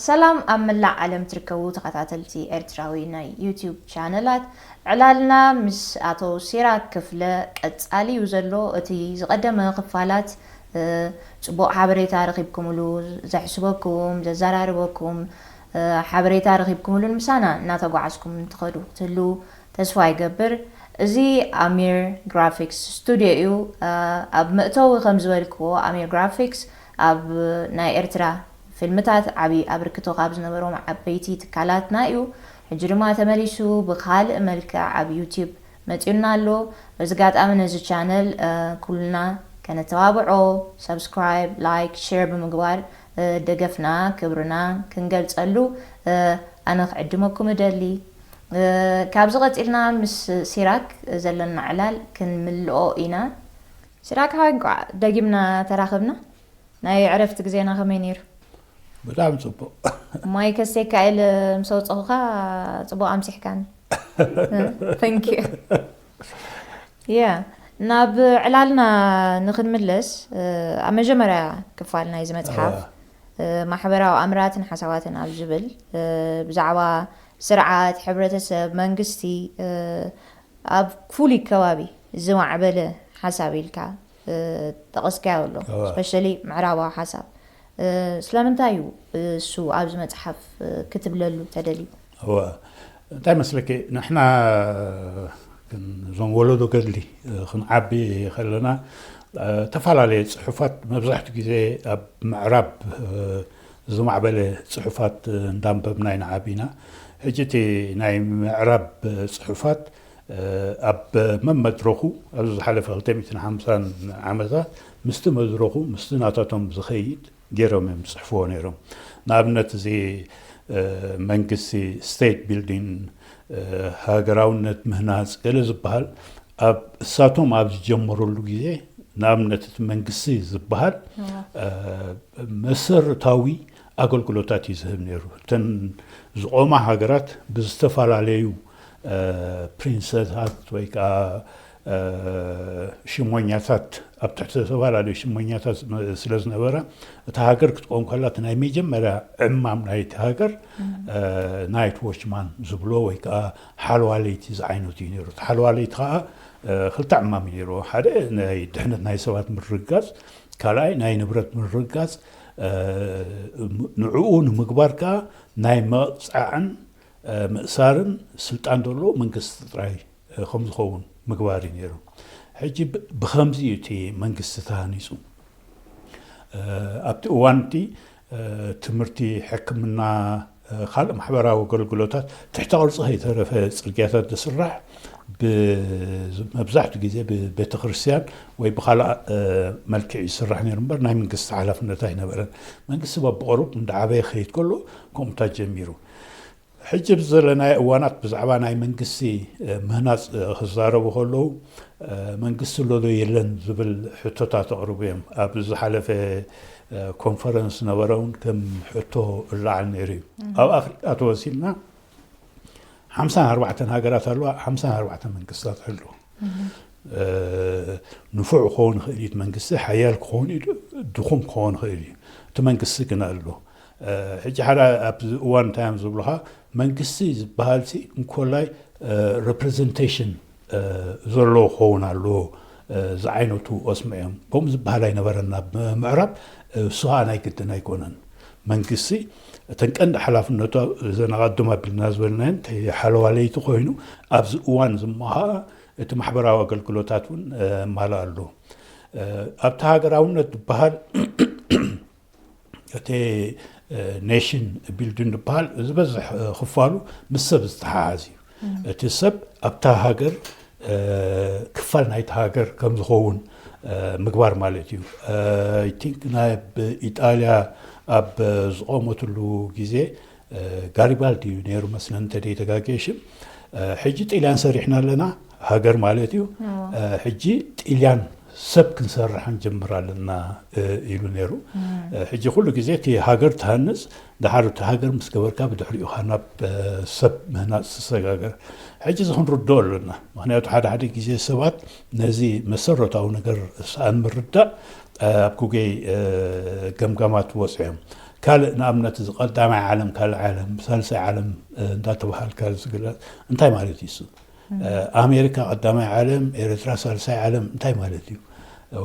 ሰላም ኣብ መላእ ዓለም ትርከቡ ተኸታተልቲ ኤርትራዊ ናይ ዩቲዩብ ቻነላት፣ ዕላልና ምስ ኣቶ ሲራክ ክፍለ ቀጻሊ እዩ ዘሎ። እቲ ዝቐደመ ክፋላት፣ እ፣ ጽቡቕ ሓበሬታ ረኺብኩምሉ፣ ዘሕስበኩም፣ ዘዘራርበኩም፣ እ፣ ሓበሬታ ረኺብኩምሉን ምሳና እናተጓዓዝኩም ትኸዱ ክትህልዉ ተስፋ ይገብር። እዚ ኣሚር ግራፊክስ ስቱድዮ እዩ። እ፣ ኣብ መእተዊ ከም ዝበልክዎ፣ ኣሚር ግራፊክስ ኣብ ናይ ኤርትራ ፊልምታት ዓቢ ኣበርክቶ ካብ ዝነበሮም ዓበይቲ ትካላትና እዩ። ሕጂ ድማ ተመሊሱ ብኻልእ መልክዕ ኣብ ዩቲዩብ መጺኡና ኣሎ። በዚ ኣጋጣሚ ነዚ ቻነል፣ እ፣ ኩልና ከነተባብዖ፣ ሰብስክራይብ፣ ላይክ፣ ሼር ብምግባር፣ እ፣ ደገፍና፣ ክብርና ክንገልጸሉ፣ እ፣ ኣነ ክዕድመኩም እደሊ። እ፣ ካብዚ ቀጺልና ምስ ሲራክ ዘለና ዕላል ክንምልኦ ኢና። ሲራክ ሓወይ፣ እንቋዕ ደጊምና ተራኸብና። ናይ ዕረፍቲ ግዜና ከመይ ነይሩ? ብጣዕሚ ጽቡቕ። ማይ ከስቴካ ኢለ ምስ ኣውጸኹኻ ጽቡቕ ኣምሲሕካኒ። Thank you። Yeah፣ ናብ ዕላልና ንኽንምለስ፣ እ፣ ኣብ መጀመርያ ክፋል ናይዚ መጽሓፍ፣ እዋ። እ፣ ማሕበራዊ ኣምራትን ሓሳባትን ኣብ ዝብል፣ እ፣ ብዛዕባ ስርዓት፣ ሕብረተሰብ፣ መንግስቲ፣ እ፣ ኣብ ፍሉይ ከባቢ ዝማዕበለ ሓሳብ ኢልካ፣ እ፣ ጠቐስካዮ ኣሎ። እዋ። ስፔሻሊ ምዕራባዊ ሓሳብ። እ፣ ስለምንታይ እዩ እሱ ኣብዚ መጽሓፍ፣ እ፣ ክትብለሉ ተደልዩ? እዋ። እንታይ መስለኪ፣ ንሕና ግን እዞም ወለዶ ገድሊ፣ እ፣ ክንዓቢ ከለና፣ እ፣ ተፈላለየ ጽሑፋት መብዛሕትኡ ግዜ ኣብ ምዕራብ፣ እ፣ ዝማዕበለ ጽሑፋት፣ እ፣ እንዳንበብና ኢና ዓቢና። ሕጂ እቲ ናይ ምዕራብ፣ እ፣ ጽሑፋት፣ እ፣ ኣብ መመድረኹ ኣብዚ ዝሓለፈ ክልተ ሚእትን ሓምሳን ዓመታት ምስቲ መድረኹ፣ ምስቲ ናታቶም ዝኸይድ ገይሮም እዮም ዝጽሕፍዎ ነይሮም። ንኣብነት፣ እዚ፣ እ፣ መንግስቲ፣ ስቴት ቢልዲንግ፣ እ፣ ሃገራውነት ምህናጽ ገለ ዝበሃል፣ ኣብ እሳቶም ኣብ ዝጀመረሉ ግዜ፣ ንኣብነት፣ እቲ መንግስቲ ዝበሃል፣ እዋ። እ፣ መሰረታዊ ኣገልግሎታት እዩ ዝህብ ነይሩ። እተን ዝቖማ ሃገራት ብዝተፈላለዩ፣ እ፣ ፕሪንሰታት ወይ ከዓ፣ እ፣ ሽሞኛታት፣ ኣብ ትሕቲ ዝተፈላለዩ ሽሞኛታት ስለ ዝነበራ፣ እታ ሃገር ክትቆም ከላ፣ እቲ ናይ መጀመርያ ዕማም ናይቲ ሃገር፣ እም። እ፣ ናይት ዎችማን ዝብሎ ወይ ከዓ ሓለዋ ለይቲ ዝዓይነቱ እዩ ነይሩ። እቲ ሓለዋ ለይቲ ከዓ፣ እ፣ ክልተ ዕማም እዩ ነይርዎ። ሓደ ናይ ድሕነት ናይ ሰባት ምርግጋጽ፣ ካልኣይ ናይ ንብረት ምርግጋጽ፣ እ፣ ንዕኡ ንምግባር ከዓ ናይ መቕጻዕን፣ እ፣ ምእሳርን ስልጣን ዘለዎ መንግስቲ ጥራይ፣ እ፣ ከም ዝኸውን ምግባር እዩ ነይሩ። ሕጂ ብ-፣ ብኸምዚ እዩ እቲ መንግስቲ ተሃኒጹ። እ፣ ኣብቲ እዋን እቲ፣ እ፣ ትምህርቲ፣ ሕክምና፣ እ፣ ካልእ ማሕበራዊ ኣገልግሎታት ትሕተ ቅርጺ ከይተረፈ ጽርግያታት ዝስራሕ ብ-፣ መብዛሕትኡ ግዜ ብቤተ ክርስቲያን ወይ ብኻልእ፣ እ፣ መልክዕ ይስራሕ ነይሩ እምበር ናይ መንግስቲ ሓላፍነት ኣይነበረን። መንግስቲ በብቕሩብ እንዳዓበየ ክኸይድ ከሎ ከምኡታት ጀሚሩ። ሕጂ ኣብዚ ዘለናዮ እዋናት ብዛዕባ ናይ መንግስቲ፣ እ፣ ምህናጽ፣ እ፣ ክዛረቡ ከለዉ፣ እ፣ መንግስቲ ኣሎ ዶ የለን ዝብል ሕቶታት ኣቕርቡ እዮም። ኣብ ዝሓለፈ፣ እ፣ ኮንፈረንስ ነበረ እውን ከም ሕቶ እለዓል ነይሩ እዩ። እም። ኣብ ኣፍሪቃ ተወሲድና ሓምሳን ኣርባዕተን ሃገራት ኣለዋ፣ ሓምሳን ኣርባዕተን መንግስታት ኣለዉ። እም። እ፣ ንፉዕ ክኸውን ይኽእል እዩ እቲ መንግስቲ፣ ሓያል ክኸውን እዩ፣ ድኹም ክኸውን ይኽእል እዩ። እቲ መንግስቲ ግን ኣሎ። እ፣ ሕጂ ሓደ ኣብዚ እዋን እንታይ እዮም ዝብሉኻ፣ መንግስቲ ዝበሃልሲ እንኮላይ፣ እ፣ ሬፕሬዘንቴሽን፣ እ፣ ዘለዎ ክኸውን ኣለዎ፣ እ፣ ዝዓይነቱ ኣስምዖም። ከምኡ ዝበሃል ኣይነበረን ኣብ ምዕራብ፣ እ፣ እሱ ኸኣ ናይ ግድን ኣይኮነን። መንግስቲ እተን ቀንዲ ሓላፍነቱ እዘን ኣቐድም ኣቢልና ዝበልናየን፣ እቲ ሓለዋ ለይቲ ኮይኑ፣ ኣብዚ እዋን ዝመሃ እቲ ማሕበራዊ ኣገልግሎታት እውን፣ እ፣ ማልእ ኣሎ። እ፣ ኣብቲ ሃገራውነት ዝበሃል፣ እቲ፣ እ፣ ኔሽን ቢልዲንግ ዝበሃል ዝበዝሕ፣ እ፣ ክፋሉ ምስ ሰብ ዝተሓሓዝ እዩ። እም። እቲ ሰብ ኣብታ ሃገር፣ እ፣ ክፋል ናይቲ ሃገር ከም ዝኸውን፣ እ፣ ምግባር ማለት እዩ። እ፣ I think ናይ ብ-፣ ኢጣልያ ኣብ ዝቖመትሉ ግዜ፣ እ፣ ጋሪባልዲ እዩ ነይሩ መስለኒ፣ እንተ ደይተጋግየ ሽም። እ፣ ሕጂ ጥልያን ሰሪሕና ኣለና፣ ሃገር ማለት እዩ። እዎ። እ፣ ሕጂ ጥልያን ሰብ ክንሰርሕ ክንጅምር ኣለና፣ እ፣ ኢሉ ነይሩ። እም። እ፣ ሕጂ ኩሉ ግዜ እቲ ሃገር ትሃንጽ፣ ደሓር እቲ ሃገር ምስ ገበርካ ብድሕሪኡ ኻ ናብ፣ እ፣ ሰብ ምህናጽ ትሰጋገር። ሕጂ እዚ ክንርድኦ ኣለና። ምኽንያቱ ሓደ ሓደ ግዜ ሰባት ነዚ መሰረታዊ ነገር ሰኣን ምርዳእ፣ እ፣ ኣብ ጉገይ፣ እ፣ ገምጋማት ወጽዮም። ካልእ ንኣብነት እዚ ቀዳማይ ዓለም፣ ካልእ ዓለም፣ ሳልሳይ ዓለም እንዳተባሃልካ ዝግለጽ እንታይ ማለት እዩ እሱ? ኣሜሪካ ቀዳማይ ዓለም፣ ኤርትራ ሳልሳይ ዓለም እንታይ ማለት እዩ?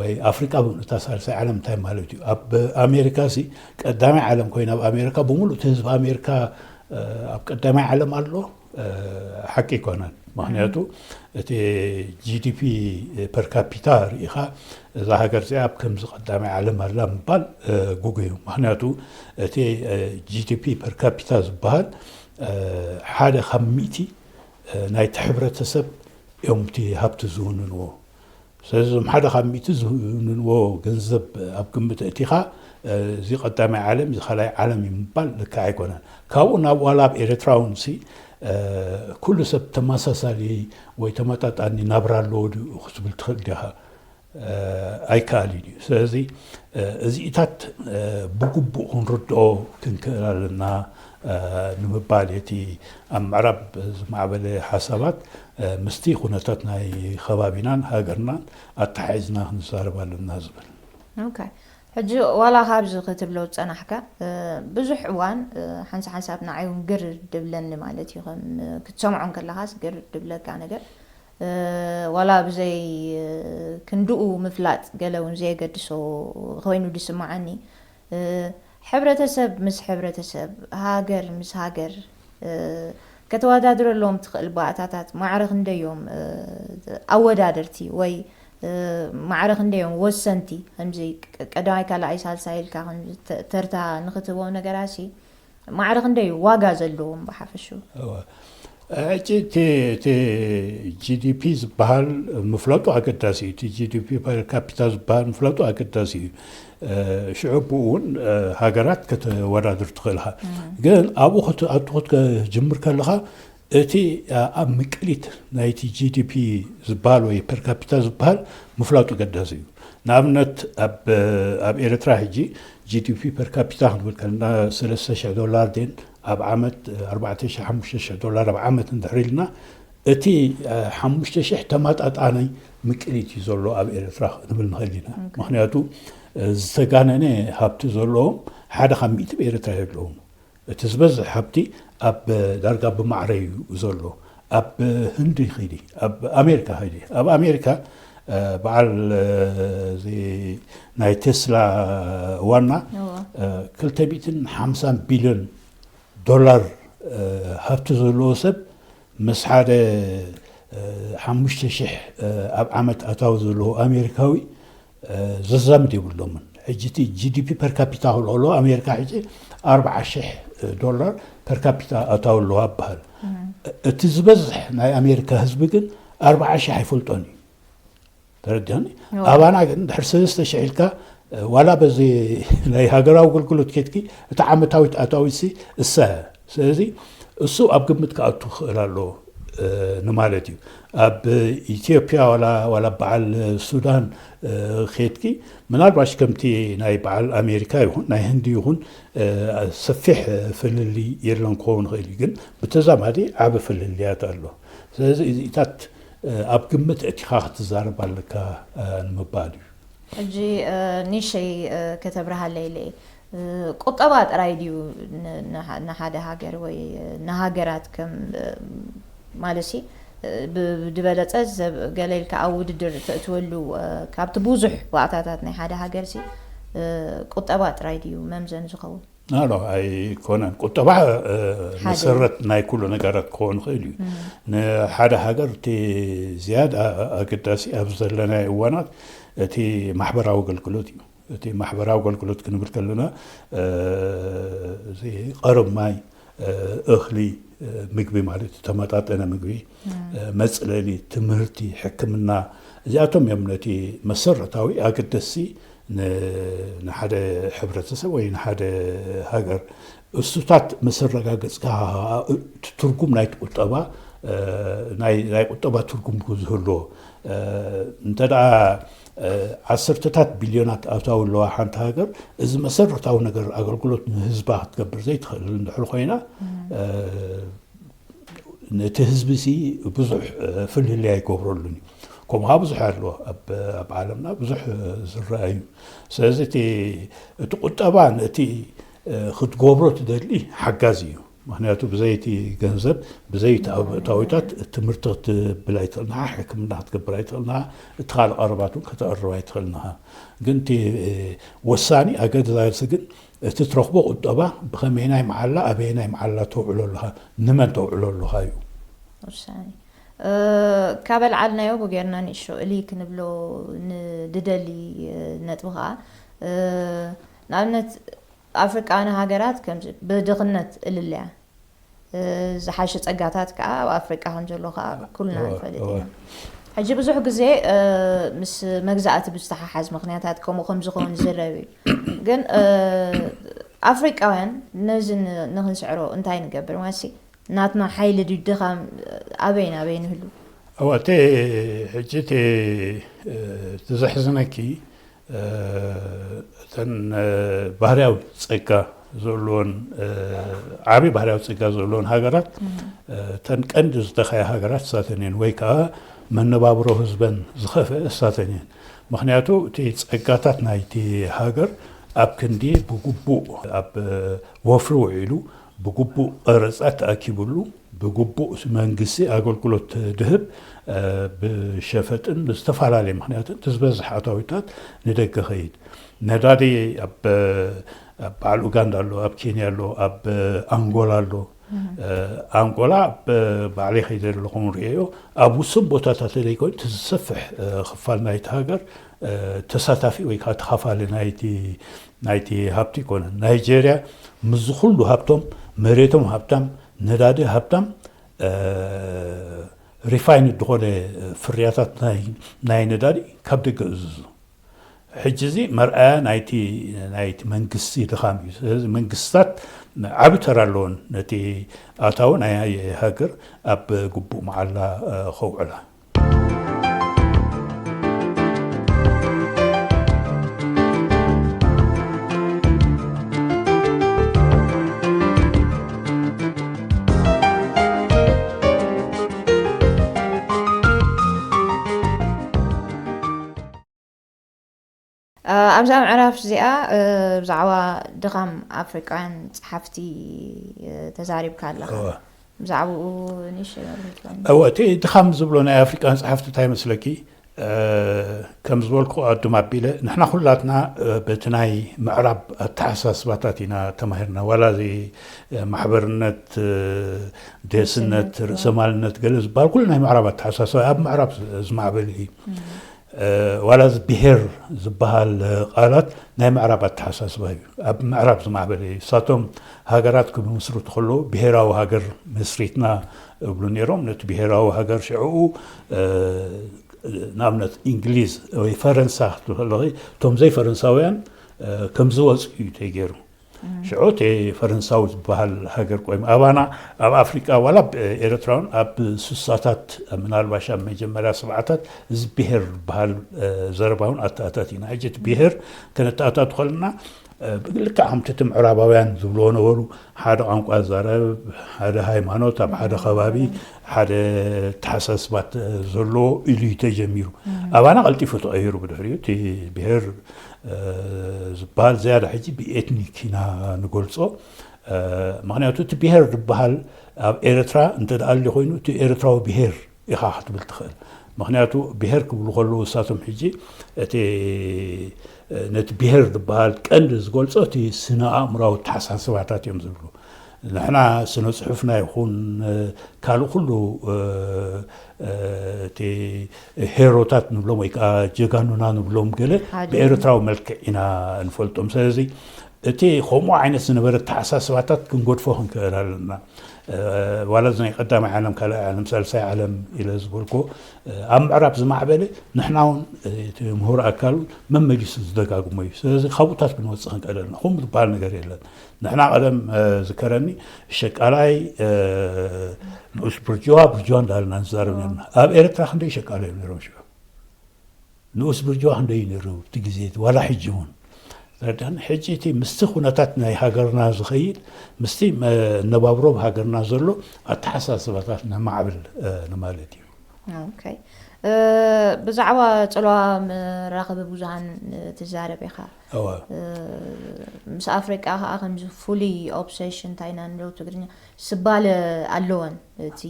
ወይ ኣፍሪቃ ብምሉእታ ሳልሳይ ዓለም እንታይ ማለት እዩ? ኣብ ኣሜሪካ ሲ ቀዳማይ ዓለም ኮይና፣ ኣብ ኣሜሪካ ብምሉእ እቲ ህዝቢ ኣሜሪካ ኣብ ቀዳማይ ዓለም ኣሎ። ሓቂ ኣይኮነን። ምክንያቱ እቲ ጂ ዲ ፒ ፐር ካፒታ ርኢኻ እዛ ሃገር እዚኣ ኣብ ከምዚ ቀዳማይ ዓለም ኣላ ምባል ግጉ እዩ። ምክንያቱ እቲ ጂ ዲ ፒ ፐር ካፒታ ዝበሃል ሓደ ካብ ሚእቲ ናይቲ ሕብረተሰብ እዮም እቲ ሃብቲ ዝውንንዎ። ስለዚ እዞም ሓደ ካብ ሚእቲ ዝውንንዎ ገንዘብ ኣብ ግምት እቲኻ እዚ ቀዳማይ ዓለም እዚ ካልኣይ ዓለም እዩ ምባል ልክዕ ኣይኮነን። ካብኡ ናብ ዋላ ኣብ ኤርትራ እውን ሲ ኩሉ ሰብ ተመሳሳሊ ወይ ተመጣጣኒ ናብራ ኣለዎ ድዩ ክትብል ትኽእል ዲኻ? ኣይከኣልን እዩ። ስለዚ እዚኢታት ብግቡእ ክንርድኦ ክንክእል ኣለና ንምባል እቲ ኣብ ምዕራብ ዝማዕበለ ሓሳባት ምስቲ ኩነታት ናይ ከባቢናን ሃገርናን ኣተሓሒዝና ክንዛረብ ኣለና ዝብል። ኦኬ። ሕጂ ዋላ ካብዚ ክትብሎ ዝጸናሕካ ብዙሕ እዋን ሓንሳ ሓንሳብ ንዓይ እውን ግር ድብለኒ ማለት እዩ። ከም ክትሰምዖ እንከለኻስ ግር ድብለካ ነገር ዋላ ብዘይ ክንድኡ ምፍላጥ ገለ እውን ዘየገድሶ ኮይኑ ድስምዓኒ። ሕብረተሰብ ምስ ሕብረተሰብ፣ ሃገር ምስ ሃገር ከተወዳድረሎም ትኽእል ባእታታት ማዕረ ክንደዮም ኣወዳደርቲ ወይ ማዕረ ክንደዮም ወሰንቲ ከምዚ ቀዳማይ ካልኣይ ሳልሳይ ኢልካ ተርታ ንክትህቦም ነገራሲ ማዕረ ክንደዩ ዋጋ ዘለዎም ብሓፈሹ? ሕጂ እቲ ጂ ዲ ፒ ዝበሃል ምፍለጡ ኣገዳሲ እዩ። እቲ ጂ ዲ ፒ ፐር ካፒታ ዝበሃል ምፍለጡ ኣገዳሲ እዩ። ሽዑ ብኡ እውን ሃገራት ከተወዳድር ትኽእል ኢኻ። ግን ኣብኡ ኣቱ ክትጅምር ከለኻ እቲ ኣብ ምቅሊት ናይቲ ጂ ዲ ፒ ዝበሃል ወይ ፐር ካፒታ ዝበሃል ምፍላጡ ኣገዳሲ እዩ። ንኣብነት ኣብ ኤርትራ ሕጂ ጂ ዲ ፒ ፐር ካፒታ ክንብል ከለና ሰለስተ ሽሕ ዶላር ድን ኣብ ዓመት ኣርባዕተ ሽሕ ሓሙሽተ ሽሕ ዶላር ኣብ ዓመት እንድሕር ኢልና እቲ ሓሙሽተ ሽሕ ተመጣጣኒ ምቅሊት እዩ ዘሎ ኣብ ኤርትራ ክንብል ንኽእል ኢና። ምክንያቱ ዝተጋነነ ሃብቲ ዘለዎም ሓደ ካብ ሚእቲ ብኤርትራ የለዎም። እቲ ዝበዝሕ ሃብቲ ኣብ ዳርጋ ብማዕረ እዩ ዘሎ። ኣብ ህንዲ ኺዲ፣ ኣብ ኣሜሪካ ኺዲ። ኣብ ኣሜሪካ በዓል እዚ ናይ ቴስላ ዋና ክልተ ሚእትን ሓምሳን ቢልዮን ዶላር ሃብቲ ዘለዎ ሰብ ምስ ሓደ ሓሙሽተ ሽሕ ኣብ ዓመት ኣታዊ ዘለዎ ኣሜሪካዊ ዘዛምድ የብሎምን። ሕጂ እቲ ጂ ዲ ፒ ፐር ካፒታ ክልኦ ኣለዎ። ኣሜሪካ ሕጂ ኣርብዓ ሽሕ ዶላር ፐር ካፒታ ኣታዊ ኣለዎ ኣብበሃል። እቲ ዝበዝሕ ናይ ኣሜሪካ ህዝቢ ግን ኣርብዓ ሽሕ ኣይፈልጦን እዩ። ተረዲኦኒ? ኣባና ግን ድሕሪ ሰለስተ ሽሕ ኢልካ ዋላ በዚ ናይ ሃገራዊ ኣገልግሎት ኬድኪ እቲ ዓመታዊት ኣታዊት ሲ እሳ እያ። ስለዚ እሱ ኣብ ግምት ክኣቱ ክኽእል ኣለዎ ንማለት እዩ። ኣብ ኢትዮጵያ ዋላ ዋላ በዓል ሱዳን ኬድኪ ምናልባሽ ከምቲ ናይ በዓል ኣሜሪካ ይኹን ናይ ህንዲ ይኹን ሰፊሕ ፍልልይ የለን ክኸውን ይኽእል እዩ፣ ግን ብተዛማዲ ዓቢ ፍልልያት ኣሎ። ስለዚ እዚታት ኣብ ግምት እቲኻ ክትዛረብ ኣለካ ንምባል እዩ። ሕጂ ኒሸይ ከተብርሃለይ ኢለ ቁጠባ ጥራይ ድዩ ንሓደ ሃገር ወይ ንሃገራት ከም ማለት ሲ ብድበለፀ ገለ ኢልካ ኣብ ውድድር ተእትወሉ ካብቲ ብዙሕ ባእታታት ናይ ሓደ ሃገር ሲ ቁጠባ ጥራይ ድዩ መምዘኒ ዝኸውን? ናሎ ኣይኮነን። ቁጠባ መሰረት ናይ ኩሉ ነገራት ክኸውን ይኽእል እዩ። ንሓደ ሃገር እቲ ዝያዳ ኣገዳሲ ኣብ ዘለናይ እዋናት እቲ ማሕበራዊ ኣገልግሎት እዩ። እቲ ማሕበራዊ ኣገልግሎት ክንብል ከለና እዚ ቀረብ ማይ፣ እኽሊ፣ ምግቢ ማለት ተመጣጠነ ምግቢ፣ መፅለሊ፣ ትምህርቲ፣ ሕክምና፣ እዚኣቶም እዮም ነቲ መሰረታዊ ኣገደስቲ ንሓደ ሕብረተሰብ ወይ ንሓደ ሃገር። እሱታት ምስ ኣረጋገፅካ እቲ ትርጉም ናይቲ ቁጠባ ናይ ቁጠባ ትርጉም ዝህልዎ እንተ ደኣ ዓሰርተታት ቢልዮናት ኣታዊ ኣለዋ ሓንቲ ሃገር፣ እዚ መሰረታዊ ነገር ኣገልግሎት ንህዝባ ክትገብር ዘይትኽእል እንድሕር ኮይና ነቲ ህዝቢ ሲ ብዙሕ ፍልልይ ኣይገብረሉን እዩ። ከምኡ ብዙሕ ኣሎ ኣብ ዓለምና ብዙሕ ዝረኣዩ። ስለዚ እቲ ቁጠባ ነቲ ክትገብሮ ትደሊ ሓጋዚ እዩ። ምክንያቱ ብዘይቲ ገንዘብ፣ ብዘይቲ ኣታዊታት ትምህርቲ ክትብል ኣይትኽእልን ኢኻ፣ ሕክምና ክትገብር ኣይትኽእልን ኢኻ፣ እቲ ካልእ ቀረባት እውን ከተቕርብ ኣይትኽእልን ኢኻ። ግን እቲ ወሳኒ ኣገዳሲ ግን እቲ ትረኽቦ ቁጠባ ብኸመይናይ መዓላ ኣበየናይ መዓላ ተውዕሎ ኣለኻ፣ ንመን ተውዕሎ ኣለኻ እዩ። ወሳኒ ካብ ኣልዓልናዮ ብጌርና ንእሽቶ እሊ ክንብሎ ንድደሊ ነጥቢ ኸዓ ንኣብነት ኣፍሪቃውያን ሃገራት ከምዚ ብድኽነት እልልያ ዝሓሸ ጸጋታት ከዓ ኣብ ኣፍሪቃ ከም ዘሎ ከዓ ኩልና ንፈልጥ ኢና። ሕጂ ብዙሕ ግዜ ምስ መግዛእቲ ብዝተሓሓዝ ምኽንያታት ከምኡ ከም ዝኸውን ዝረብ እዩ። ግን ኣፍሪቃውያን ነዚ ንክንስዕሮ እንታይ ንገብር ማለት ናትና ሓይሊ ድዩ ድኻም ኣበይን ኣበይን ይህሉ? እወ እቲ ሕጂ እቲ እቲ ዘሕዝነኪ እተን ባህርያዊ ጸጋ ዘለዎን ዓቢ ባህርያዊ ጸጋ ዘለዎን ሃገራት እተን ቀንዲ ዝደኸያ ሃገራት እሳተን እየን ወይ ከዓ መነባብሮ ህዝበን ዝኸፍአ እሳተን እየን። ምኽንያቱ እቲ ጸጋታት ናይቲ ሃገር ኣብ ክንዲ ብግቡእ ኣብ ወፍሪ ውዒሉ ብግቡእ ቀረጻት ተኣኪብሉ ብግቡእ መንግስቲ ኣገልግሎት ድህብ ብሸፈጥን ብዝተፈላለየ ምክንያትን እቲ ዝበዝሕ ኣታዊታት ንደገ ኸይድ ነዳዲ ኣብ በዓል ኡጋንዳ ኣሎ፣ ኣብ ኬንያ ኣሎ፣ ኣብ ኣንጎላ ኣሎ። ኣንጎላ ባዕለይ ከይደ ኣለኹ ንርእዮ ኣብ ውሱን ቦታታት ዘይኮይኑ እቲ ዝሰፍሕ ክፋል ናይቲ ሃገር ተሳታፊ ወይ ከዓ ተኻፋሊ ናይቲ ናይቲ ሃብቲ ኣይኮነን። ናይጄርያ ምስዚ ኩሉ ሃብቶም መሬቶም ሃብታም ነዳዲ ሃብታም ሪፋይን ዝኾነ ፍርያታት ናይ ነዳዲ ካብ ደገ እዝዙ። ሕጂ እዚ መርኣያ ናይቲ ናይቲ መንግስቲ ድኻም እዩ። ስለዚ መንግስታት ዓቢ ተራ ኣለዎን ነቲ ኣታዊ ናይ ሃገር ኣብ ግቡእ መዓላ ከውዕላ። ኣብዛ ምዕራፍ እዚኣ ብዛዕባ ድኻም ኣፍሪቃውያን ጸሓፍቲ ተዛሪብካ ኣለኻ። ብዛዕባኡ ንእሽተይ መብርሂ ትህበኒ? እወ፣ እቲ ድኻም ዝብሎ ናይ ኣፍሪቃውያን ጸሓፍቲ እንታይ ይመስለኪ? ከም ዝበልኩ ቅድም ኣቢለ ንሕና ኩላትና በቲ ናይ ምዕራብ ኣተሓሳስባታት ኢና ተማሂርና። ዋላ እዚ ማሕበርነት፣ ዴስነት፣ ርእሰማልነት ገለ ዝበሃል ኩሉ ናይ ምዕራብ ኣተሓሳስባ ኣብ ምዕራብ ዝማዕበለ እዩ። ዋላ እዚ ብሄር ዝበሃል ቃላት ናይ ምዕራብ ኣተሓሳስባ እዩ። ኣብ ምዕራብ ዝማዕበለ እዩ። እሳቶም ሃገራት ክምስርቱ ከለዉ ብሄራዊ ሃገር መስሪትና እብሉ ነይሮም። ነቲ ብሄራዊ ሃገር ሽዕኡ ንኣብነት እንግሊዝ ወይ ፈረንሳ ክትብል ከለኺ እቶም ዘይፈረንሳውያን ከም ዝወፁ እዩ ተገይሩ። ሽዑ እቲ ፈረንሳዊ ዝበሃል ሃገር ቆይሙ ኣባና ኣብ ኣፍሪቃ ዋላ ኤርትራውን ኣብ ስሳታት ምናልባሽ ኣብ መጀመርያ ሰብዓታት እዚ ብሄር ዝበሃል ዘረባ እውን ኣተኣታቲና። ሕጂ እቲ ብሄር ከነተኣታቱ ከለና ልክዕ ከምቲ እቲ ምዕራባውያን ዝብልዎ ነበሩ ሓደ ቋንቋ ዝዛረብ ሓደ ሃይማኖት ኣብ ሓደ ከባቢ ሓደ ተሓሳስባት ዘለዎ ኢሉ እዩ ተጀሚሩ። ኣባና ቀልጢፉ ተቐይሩ ብድሕሪኡ እቲ ብሄር ዝበሃል ዝያዳ ሕጂ ብኤትኒክ ኢና ንገልጾ። ምክንያቱ እቲ ብሄር ዝበሃል ኣብ ኤርትራ እንተ ደኣ ኣልዩ ኮይኑ እቲ ኤርትራዊ ብሄር ኢኻ ክትብል ትኽእል። ምክንያቱ ብሄር ክብሉ ከለዉ እሳቶም ሕጂ እቲ ነቲ ብሄር ዝበሃል ቀንዲ ዝገልጾ እቲ ስነ ኣእምራዊ ተሓሳስባታት እዮም ዝብሉ። ንሕና ስነ ጽሑፍና ይኹን ካልእ ኩሉ እቲ ሄሮታት ንብሎም ወይ ከዓ ጀጋኑና ንብሎም ገለ ብኤርትራዊ መልክዕ ኢና ንፈልጦም። ስለዚ እቲ ከምኡ ዓይነት ዝነበረ ተሓሳስባታት ክንገድፎ ክንክእል ኣለና። ዋላ እዚ ናይ ቀዳማይ ዓለም ካልኣይ ዓለም ሳልሳይ ዓለም ኢለ ዝበልኮ ኣብ ምዕራብ ዝማዕበለ ንሕና እውን እቲ ምሁር ኣካል እውን መመሊሱ ዝደጋግሞ እዩ። ስለዚ ካብኡታት ክንወፅእ ክንክእል ኣለና። ከምኡ ዝበሃል ነገር የለን። ንሕና ቀደም ዝከረኒ ሸቃላይ ንኡስ ብርጅዋ ብርጅዋ እንዳልና ንዛረብ ነርና። ኣብ ኤርትራ ክንደይ ሸቃላይ እዮም ነሮም ሽዑ? ንኡስ ብርጅዋ ክንደይ እዩ ነሩ እቲ ግዜ ዋላ ሕጂ እውን ረዳን ሕጂ እቲ ምስቲ ኩነታት ናይ ሃገርና ዝኸይድ ምስቲ ነባብሮ ሃገርና ዘሎ ኣተሓሳስባታት ነማዕብል ንማለት እዩ። ኦኬ። ብዛዕባ ጽልዋ መራኸቢ ብዙሃን ትዛረብ ኢኻ። እወ ምስ ኣፍሪቃ ከዓ ከምዚ ፍሉይ ኦብሴሽን እንታይ ኢና ንብሎ ትግርኛ ስባለ ኣለወን። እቲ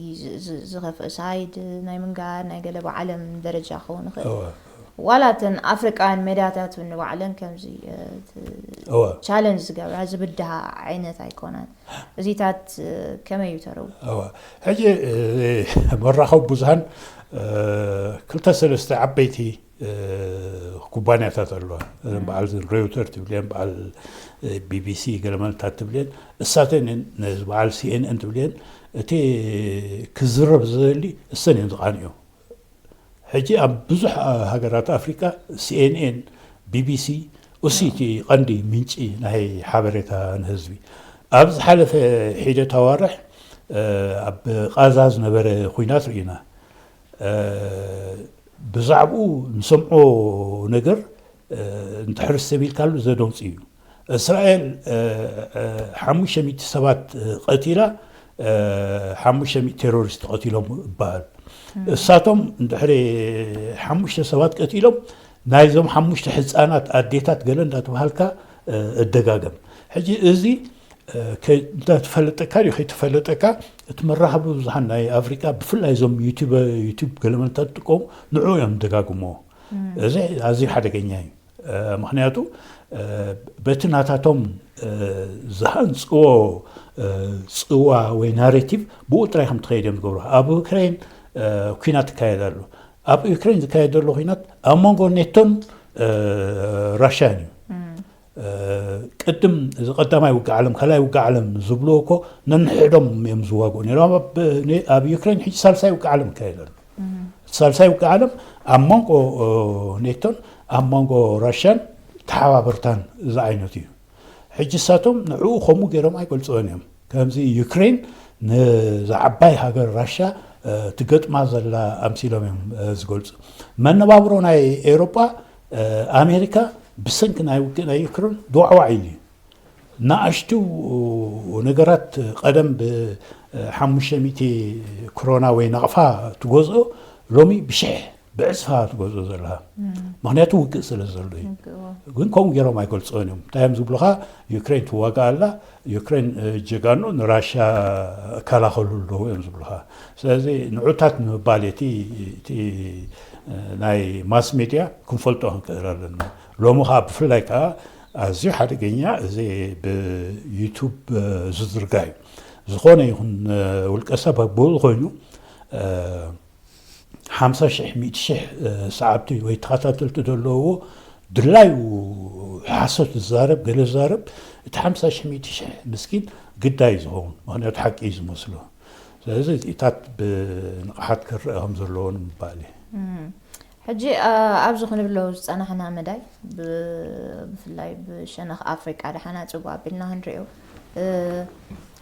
ዝኸፍእ ሳይድ ናይ ምንጋር ናይ ገለ ብዓለም ደረጃ ክኸውን ይኽእል። እወ ዋላ እተን ኣፍሪቃውያን ሜድያታት እውን ንባዕለን ከምዚ እወ ቻለንጅ ዝገብራ ዝብድሃ ዓይነት ኣይኮናን። እዚታት ከመይ እዩ ተረው? እወ ሕጂ መራኸቢ ብዙሃን ክልተ ሰለስተ ዓበይቲ ኩባንያታት ኣለዋ። በዓል ሬውተር ትብልየን በዓል ቢቢሲ ገለመልታት ትብልየን እሳተን ነዚ በዓል ሲኤንኤን ትብልየን እቲ ክዝረብ ዝደሊ እሰን እየን ዝቃንዮ። ሕጂ ኣብ ብዙሕ ሃገራት ኣፍሪካ ሲኤንኤን ቢቢሲ እሱ እቲ ቀንዲ ምንጪ ናይ ሓበሬታ ንህዝቢ። ኣብ ዝሓለፈ ሒደት ኣዋርሕ ኣብ ቃዛ ዝነበረ ኩናት ርኢና። ብዛዕብኡ ንሰምዖ ነገር እንድሕር ሰቢልካሉ ዘደንፅ እዩ። እስራኤል ሓሙሽተ ሚእቲ ሰባት ቀቲላ ሓሙሽተ ሚእቲ ቴሮሪስት ቀቲሎም ይበሃል። እሳቶም እንድሕሪ ሓሙሽተ ሰባት ቀቲሎም ናይዞም ሓሙሽተ ህፃናት ኣዴታት ገለ እንዳተባሃልካ እደጋገም። ሕጂ እዚ እንተተፈለጠካ ድዩ ከይተፈለጠካ እቲ መራኸቢ ብዙሃን ናይ ኣፍሪቃ ብፍላይ እዞም ዩቱብ ገለመልታት ዝጥቀሙ ንዑ እዮም ደጋግሞ። እዚ ኣዝዩ ሓደገኛ እዩ። ምክንያቱ በቲ ናታቶም ዝሃንፅዎ ፅዋ ወይ ናሬቲቭ ብኡ ጥራይ ከም ትኸይድ እዮም ዝገብሩ። ኣብ ዩክሬን ኩናት ይካየድ ኣሎ። ኣብ ዩክሬን ዝካየድ ዘሎ ኩናት ኣብ መንጎ ኔቶን ራሽያን እዩ። ቅድም እዚ ቀዳማይ ውግእ ዓለም ካልኣይ ውግእ ዓለም ዝብልዎ እኮ ነንሕዶም እዮም ዝዋግኡ ነይሮም። ኣብ ዩክሬን ሕጂ ሳልሳይ ውግእ ዓለም ይካየድ ኣሎ። ሳልሳይ ውግእ ዓለም ኣብ መንጎ ኔቶን ኣብ መንጎ ራሽያን ተሓባበርታን ዝዓይነቱ እዩ። ሕጂ እሳቶም ንዕኡ ከምኡ ገይሮም ኣይገልፅዎን እዮም። ከምዚ ዩክሬን ንዛ ዓባይ ሃገር ራሻ ትገጥማ ዘላ ኣምሲሎም እዮም ዝገልፁ። መነባብሮ ናይ ኤውሮጳ ኣሜሪካ ብሰንኪ ናይ ውግእ ናይ ዩክሬን ድዋዕዋዕ ኢሉ እዩ። ንኣሽቱ ነገራት ቀደም ብሓሙሽተ ሚእቲ ክሮና ወይ ናቕፋ ትገዝኦ ሎሚ ብሽሕ ብዕፅፋ ትገዝኦ ዘለኻ። ምክንያቱ ውግእ ስለ ዘሎ እዩ። ግን ከምኡ ገይሮም ኣይገልፅኦን እዮም። እንታይ እዮም ዝብሉኻ? ዩክሬን ትዋጋእ ኣላ፣ ዩክሬን ጀጋኑ ንራሻ እከላኸሉ ኣለዉ እዮም ዝብሉኻ። ስለዚ ንዑታት ንምባል እቲ ናይ ማስ ሜድያ ክንፈልጦ ክንክእል ኣለና። ሎሚ ከዓ ብፍላይ ከዓ ኣዝዩ ሓደገኛ እዚ ብዩቱብ ዝዝርጋ እዩ። ዝኾነ ይኹን ውልቀሰብ ኣብኡ ኮይኑ ሓምሳ ሽሕ ሚእቲ ሽሕ ሰዓብቲ ወይ ተኸታተልቲ ዘለውዎ ድላዩ ሓሶት ዝዛረብ ገለ ዝዛረብ እቲ ሓምሳ ሽሕ ሚእቲ ሽሕ ምስኪን ግዳይ ዝኸውን ምክንያቱ ሓቂ እዩ ዝመስሎ። ስለዚ እዚታት ብንቕሓት ክረአ ከም ዘለዎ ንምባል እዩ። ሕጂ ኣብዚ ክንብሎ ዝፀናሕና መዳይ ብፍላይ ብሸነኽ ኣፍሪቃ ደሓና ፅጉ ኣቢልና ክንሪኦ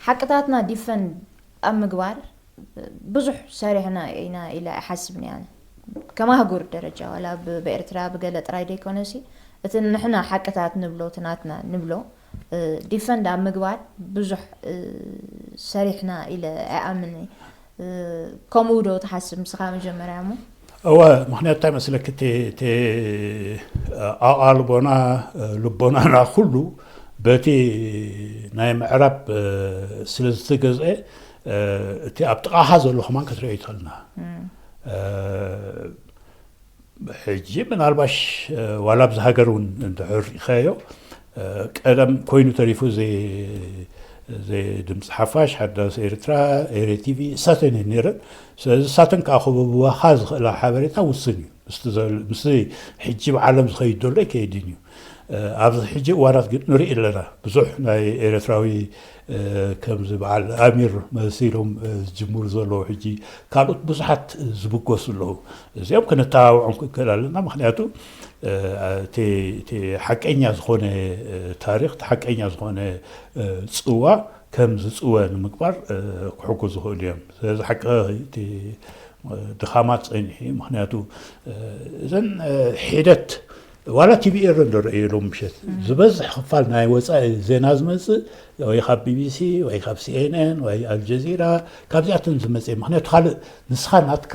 ሓቅታትና ዲፈንድ ኣብ ምግባር ብዙሕ ሰሪሕና ኢና ኢለ ኣይሓስብን እያ። ከም ኣህጉር ደረጃ ዋላ ብኤርትራ ብገለ ጥራይ ደይኮነሲ እቲ ንሕና ሓቅታት ንብሎ እቲ ናትና ንብሎ ዲፈንድ ኣብ ምግባር ብዙሕ ሰሪሕና ኢለ ኣይኣምን። ከምኡ ዶ ትሓስብ ንስኻ መጀመርያ እሞ? እወ፣ ምክንያቱ እንታይ መስለኪ፣ እቲ ኣቓልቦና፣ ልቦናና ኩሉ በቲ ናይ ምዕራብ ስለ ዝተገዝአ እቲ ኣብ ጥቓኻ ዘሎ ከማን ክትሪኦ ይትኽእልና። ሕጂ ምናልባሽ ዋላ ኣብዚ ሃገር እውን እንድሕር ሪኢኻዮ ቀደም ኮይኑ ተሪፉ ድምፂ ሓፋሽ፣ ሓዳስ ኤርትራ፣ ኤሬ ቲቪ እሳተን እየን ነይረን። ስለዚ እሳተን ከዓ ክህብዋኻ ዝኽእላ ሓበሬታ ውስን እዩ። ምስዚ ሕጂ ብዓለም ዝኸይድ ዘሎ ኣይከይድን እዩ። ኣብዚ ሕጂ እዋናት ግን ንርኢ ኣለና ብዙሕ ናይ ኤርትራዊ ከምዚ በዓል ኣሚር መሲሎም ዝጅምሩ ዘለዉ ሕጂ ካልኦት ብዙሓት ዝብገሱ ኣለዉ። እዚኦም ክንተባብዖም ክንክእል ኣለና። ምክንያቱ እቲ ሓቀኛ ዝኾነ ታሪኽ፣ እቲ ሓቀኛ ዝኾነ ፅዋ ከም ዝፅወ ንምግባር ክሕግዙ ይኽእሉ እዮም። ስለዚ ሓቂ እቲ ድኻማት ፀኒሑ እዩ። ምክንያቱ እዘን ሒደት ዋላ ቲቪ ኤረን ዶ ረእየ ሎም ምሸት ዝበዝሕ ክፋል ናይ ወፃኢ ዜና ዝመፅእ ወይ ካብ ቢቢሲ ወይ ካብ ሲኤንኤን ወይ ኣልጀዚራ ካብዚኣተን ዝመፅእ። ምክንያቱ ካልእ ንስኻ ናትካ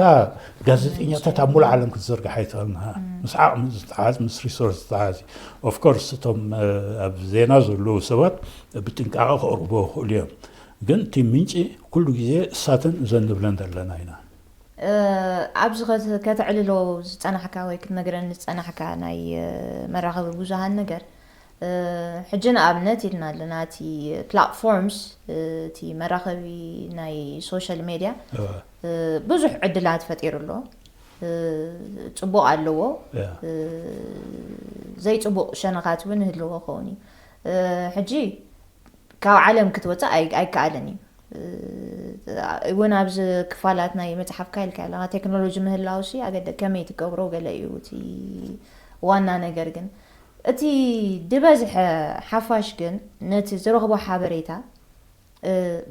ጋዜጠኛታት ኣብ ሙሉእ ዓለም ክትዘርግሕ ኣይትኽእልን። ምስ ዓቕሚ ዝተሓዝ ምስ ሪሶርስ ዝተሓዝ። ኦፍኮርስ እቶም ኣብ ዜና ዘለዉ ሰባት ብጥንቃቐ ክቕርቦ ይኽእሉ እዮም። ግን እቲ ምንጪ ኩሉ ግዜ እሳተን እዘን ንብለን ዘለና ኢና። ኣብዚ ከተዕልሎ ዝፀናሕካ ወይ ክትነግረኒ ዝፀናሕካ ናይ መራኸቢ ብዙሃን ነገር፣ ሕጂ ንኣብነት ኢልና ኣለና፣ እቲ ፕላትፎርምስ፣ እቲ መራኸቢ ናይ ሶሻል ሜድያ ብዙሕ ዕድላት ፈጢሩ ኣሎ። ፅቡቕ ኣለዎ፣ ዘይፅቡቕ ሸነኻት እውን ይህልዎ ከውን እዩ። ሕጂ ካብ ዓለም ክትወፅእ ኣይከኣልን እዩ። እውን ኣብዚ ክፋላት ናይ መፅሓፍካ ኢልካ ኣለካ፣ ቴክኖሎጂ ምህላው ሲ ኣገደ ከመይ ትገብሮ ገለ እዩ እቲ ዋና ነገር። ግን እቲ ዝበዝሐ ሓፋሽ ግን ነቲ ዝረኽቦ ሓበሬታ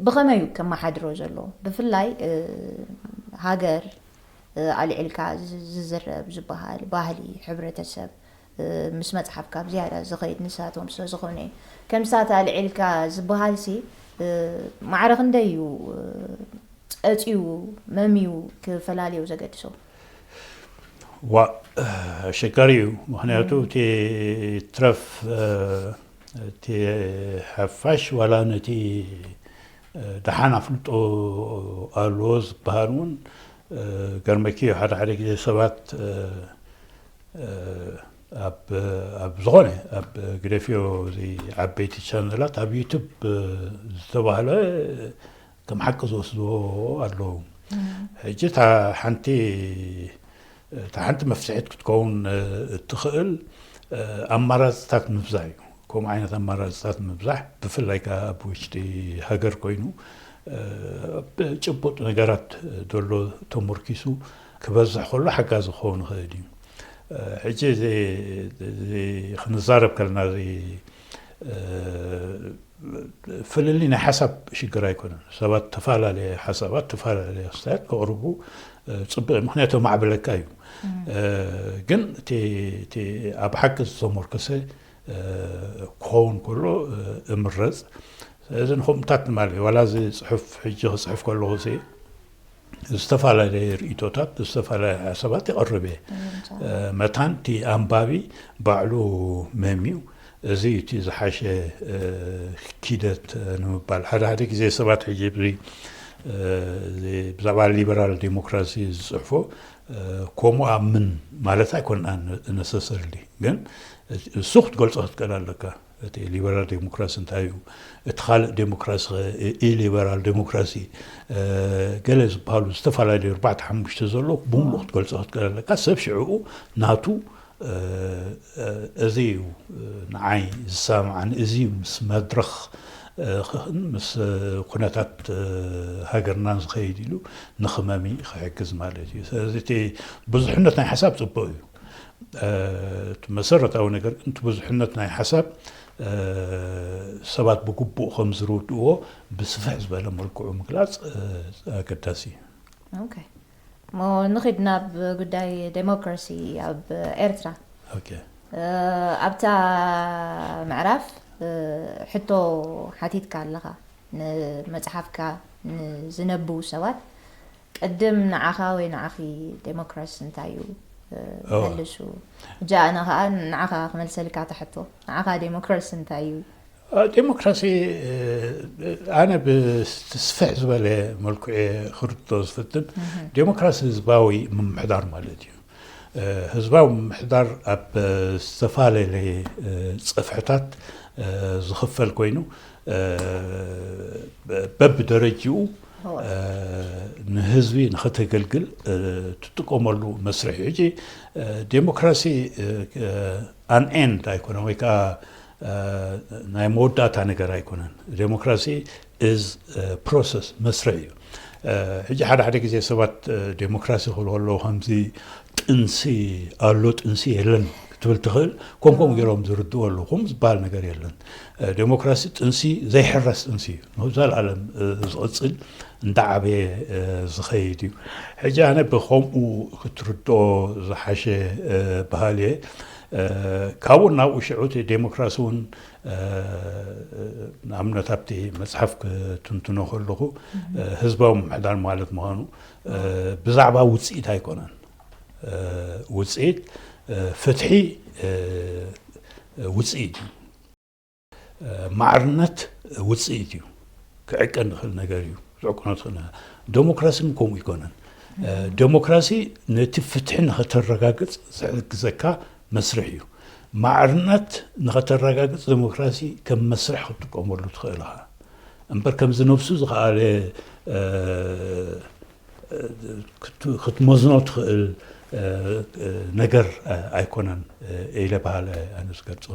ብኸመይ እዩ ከመሓድሮ ዘሎ? ብፍላይ ሃገር ኣልዒልካ ዝዝረብ ዝበሃል ባህሊ ሕብረተሰብ ምስ መፅሓፍካ ብዝያዳ ዝኸይድ ንሳቶም ስለዝኾነ፣ ከምሳት ኣልዒልካ ዝበሃል ሲ ማዕረ ክንደይ እዩ ፀፅዩ መምዩ ክፈላልዮ ዘገድሶ? ዋ ኣሸጋሪ እዩ። ምክንያቱ እቲ ትረፍ እቲ ሓፋሽ ዋላ ነቲ ደሓን ኣፍልጦ ኣለዎ ዝበሃል እውን ገርመኪ ሓደ ሓደ ግዜ ሰባት ኣብ ዝኾነ ኣብ ግደፍዮ ዓበይቲ ቻነላት ኣብ ዩቱብ ዝተባህለ ከም ሓቂ ዝወስድዎ ኣለዉ። ሕጂ እታ ሓንቲ እታ ሓንቲ መፍትሒት ክትከውን እትኽእል ኣማራፅታት ምብዛሕ እዩ። ከምኡ ዓይነት ኣማራፅታት ምብዛሕ ብፍላይ ከዓ ኣብ ውሽጢ ሃገር ኮይኑ ጭቡጥ ነገራት ዘሎ ተመርኪሱ ክበዝሕ ከሎ ሓጋዚ ክኸውን ይኽእል እዩ። ሕጂ ክንዛረብ ከለና ፍልልይ ናይ ሓሳብ ሽግር ኣይኮነን። ሰባት ተፈላለየ ሓሳባት ተፈላለየ ኣስተያየት ከቕርቡ ፅቡቕ እዩ። ምክንያቱ ማዕብለካ እዩ። ግን ኣብ ሓቂ ዝተመርኮሰ ክኸውን ከሎ እምረፅ። ስለዚ ንከምኡታት ማለት እዩ። ዋላ እዚ ፅሑፍ ሕጂ ክፅሕፍ ከለኹ ዝተፈላለየ ርእቶታት ዝተፈላለየ ሓሳባት ይቐርብ እየ። መታን እቲ ኣንባቢ ባዕሉ መምዩ እዚ እቲ ዝሓሸ ኪደት ንምባል ሓደ ሓደ ግዜ ሰባት ሕጂ ብዛዕባ ሊበራል ዴሞክራሲ ዝፅሕፎ ከምኡ ኣምን ማለት ኣይኮንና ነሰሰርሊ ግን እሱ ክትገልፆ ክትቀል ኣለካ። እቲ ሊበራል ዴሞክራሲ እንታይ እዩ? እቲ ካልእ ዴሞክራሲ ኢሊበራል ዴሞክራሲ ገለ ዝበሃሉ ዝተፈላለዩ ኣርባዕተ ሓሙሽተ ዘሎ ብምሉእ ክትገልፆ ክትቀል ኣለካ። ሰብ ሽዕኡ ናቱ እዚ እዩ ንዓይ ዝሰማማዓኒ፣ እዚ እዩ ምስ መድረኽ ምስ ኩነታት ሃገርናን ዝኸይድ ኢሉ ንኽመሚ ክሕግዝ ማለት እዩ። ስለዚ እቲ ብዙሕነት ናይ ሓሳብ ፅቡቕ እዩ። እቲ መሰረታዊ ነገር ግን እቲ ብዙሕነት ናይ ሓሳብ ሰባት ብግቡእ ከም ዝርድእዎ ብስፍሕ ዝበለ መልክዑ ምግላፅ ኣገዳሲ እዩ። እሞ ንኺድ ናብ ጉዳይ ዴሞክራሲ ኣብ ኤርትራ። ኣብታ ምዕራፍ ሕቶ ሓቲትካ ኣለኻ ንመፅሓፍካ ንዝነብቡ ሰባት ቅድም ንዓኻ ወይ ንዓኺ ዴሞክራሲ እንታይ እዩ መልሱ። ሕጂ ኣነ ከዓ ንዓኻ ክመልሰልካ እታ ሕቶ፣ ንዓኻ ዴሞክራሲ እንታይ እዩ? ዴሞክራሲ ኣነ ብስፍሕ ዝበለ መልክዑ ክርድኦ ዝፍትን ዴሞክራሲ ህዝባዊ ምምሕዳር ማለት እዩ። ህዝባዊ ምምሕዳር ኣብ ዝተፈላለየ ፀፍሕታት ዝኽፈል ኮይኑ በብደረጅኡ ንህዝቢ ንኸተገልግል ትጥቀመሉ መስርሕ እዩ። ሕጂ ዴሞክራሲ ኣን ኤንድ ኣይኮነ ወይ ከዓ ናይ መወዳእታ ነገር ኣይኮነን። ዴሞክራሲ እዝ ፕሮሰስ መስርሕ እዩ። ሕጂ ሓደ ሓደ ግዜ ሰባት ዴሞክራሲ ክብሉ ከለዉ ከምዚ ጥንሲ ኣሎ ጥንሲ የለን ክትብል ትኽእል። ከምከም ገይሮም ዝርድኡ ኣለዉ። ከምኡ ዝበሃል ነገር የለን። ዴሞክራሲ ጥንሲ ዘይሕረስ ጥንሲ እዩ። ንዘለኣለም ዝቕፅል እንዳዓበየ ዝኸይድ እዩ። ሕጂ ኣነ ብከምኡ ክትርድኦ ዝሓሸ በሃሊ እየ። ካብኡ ናብኡ ሽዑ እቲ ዴሞክራሲ እውን ንኣብነት ኣብቲ መፅሓፍ ክትንትኖ ከለኹ ህዝባዊ ምምሕዳር ማለት ምዃኑ ብዛዕባ ውፅኢት ኣይኮነን። ውፅኢት ፍትሒ ውፅኢት እዩ። ማዕርነት ውፅኢት እዩ። ክዕቀን ዝኽእል ነገር እዩ። ዝዕቅኖ ትኽእል ነገር። ዴሞክራሲ ግን ከምኡ ይኮነን። ዴሞክራሲ ነቲ ፍትሒ ንኸተረጋግፅ ዝሕግዘካ መስርሕ እዩ። ማዕርነት ንኸተረጋግፅ ዴሞክራሲ ከም መስርሕ ክትጥቀመሉ ትኽእል ኢኻ። እምበር ከምዚ ነብሱ ዝኸኣለ ክትመዝኖ ትኽእል ነገር ኣይኮነን ኢለ በሃላይ ኣነ ዝገልፆ።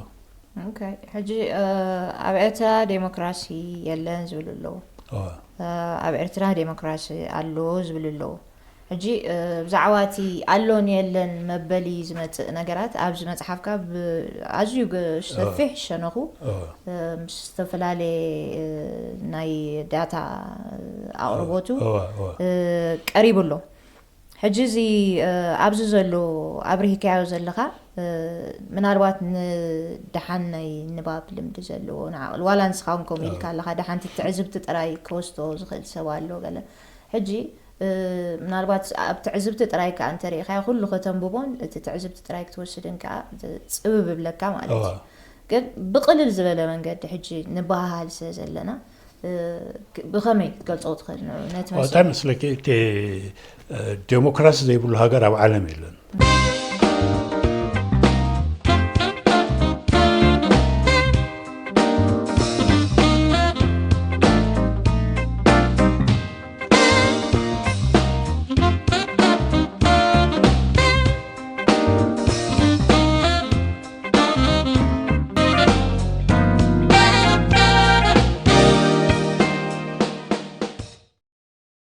ሕጂ ኣብ ኤርትራ ዴሞክራሲ የለን ዝብሉ ኣለዉ። ኣብ ኤርትራ ዴሞክራሲ ኣሎ ዝብሉ ኣለዉ። ሕጂ ብዛዕባ እቲ ኣሎን የለን መበሊ ዝመፅእ ነገራት ኣብዚ መፅሓፍካ ኣዝዩ ሰፊሕ ሸነኹ ምስ ዝተፈላለየ ናይ ዳታ ኣቕርቦቱ ቀሪቡ ኣሎ። ሕጂ እዚ ኣብዚ ዘሎ ኣብሪህካዮ ዘለኻ ምናልባት ንደሓን ናይ ንባብ ልምዲ ዘለዎ ንዓቕሊ ዋላ ንስኻ እውን ከምኡ ኢልካ ኣለኻ ደሓንቲ ትዕዝብቲ ጥራይ ክወስዶ ዝኽእል ሰብ ኣሎ ገለ ሕጂ ምናልባት ኣብ ትዕዝብቲ ጥራይ ከዓ እንተሪኢኻዮ ኩሉ ከተንብቦን እቲ ትዕዝብቲ ጥራይ ክትወስድን ከዓ ፅብብ ይብለካ ማለት እዩ። ግን ብቕልል ዝበለ መንገዲ ሕጂ ንበሃሃል ስለ ዘለና ብኸመይ ክትገልፆ ትኽእል ንዑ ነቲ መስርሕ? እንታይ መስለኪ እቲ ዴሞክራሲ ዘይብሉ ሃገር ኣብ ዓለም የለን።